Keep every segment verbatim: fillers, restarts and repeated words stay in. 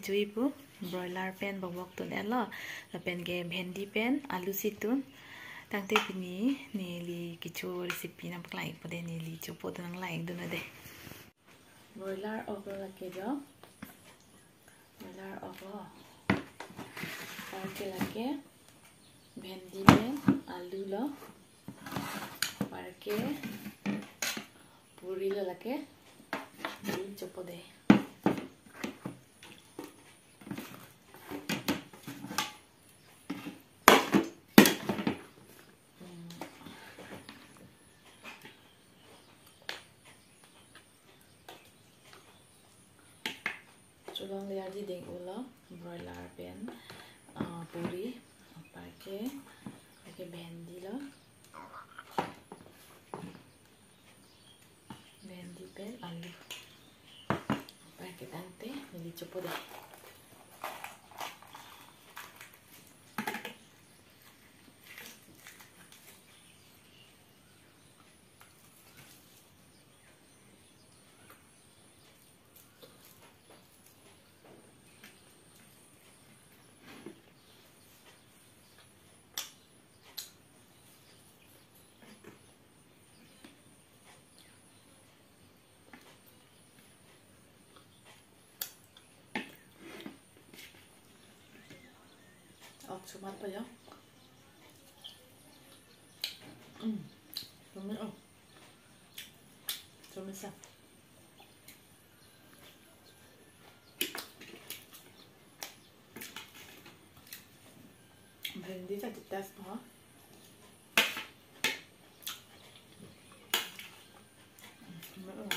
Jui pu broiler pen bobok tun-etlo, lapen ke bhendi pen alu si tun. Tangte pini neli kecho recipe nangpaklang-ikpo dei, neli chopo dun nanglang-ik dun dei. Broiler oklo lake jo. Broiler oklo. Anparke lake bhendi pen alu lo. Anparke puri lo lake. Neli chopo dei. Cholongle ardi deng-ulo, broiler pen, ah, puri, anparke, anparke bhendi lo. Bhendi pen alu. Anparke tangte, neli chopo dei. Ok, chomatpo jo. Hmm. Chome, oh. Chomesa. Bhendi ta test ho. Chome, oh.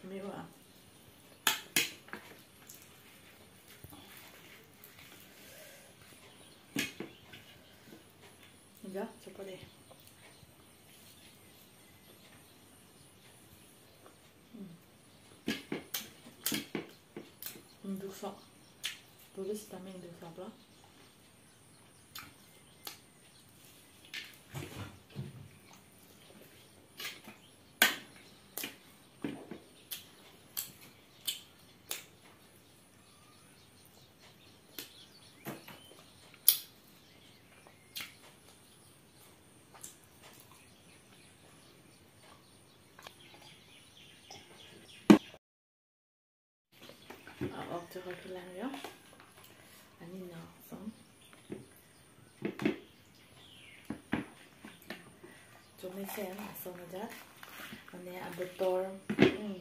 Chome, oh. Jo, chopo dei. Hmm. Ingduk sok. Tulis tame ingduk sok lo. Ah, ok, chokor kelang jo. Ani no, ason. Chomesen, ason ajat. Mane abotor, hmm,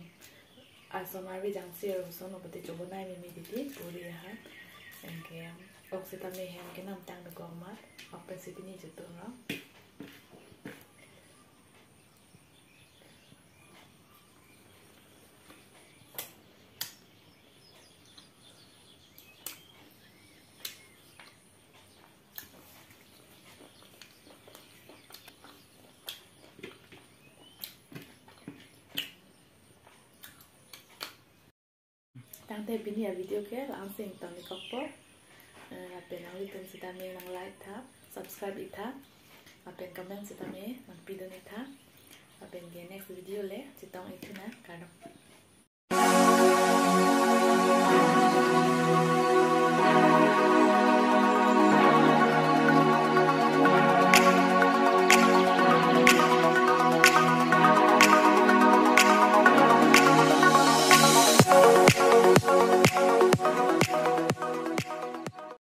ason arve jangsi ason, obote chobonai meme titi, puri aha. Anke, ok sitame hem kenamtang dokok amat, ok pensi pini chotunlo. Tangte pini avideo ke la-ansi ingtonglokpo. Eh, lapen nanglitum sitame nang-like tha, subscribe-ik tha, lapen comment sitame nangpidun-ik tha. Lapen ke next video le chetong-ik thunang, kardom.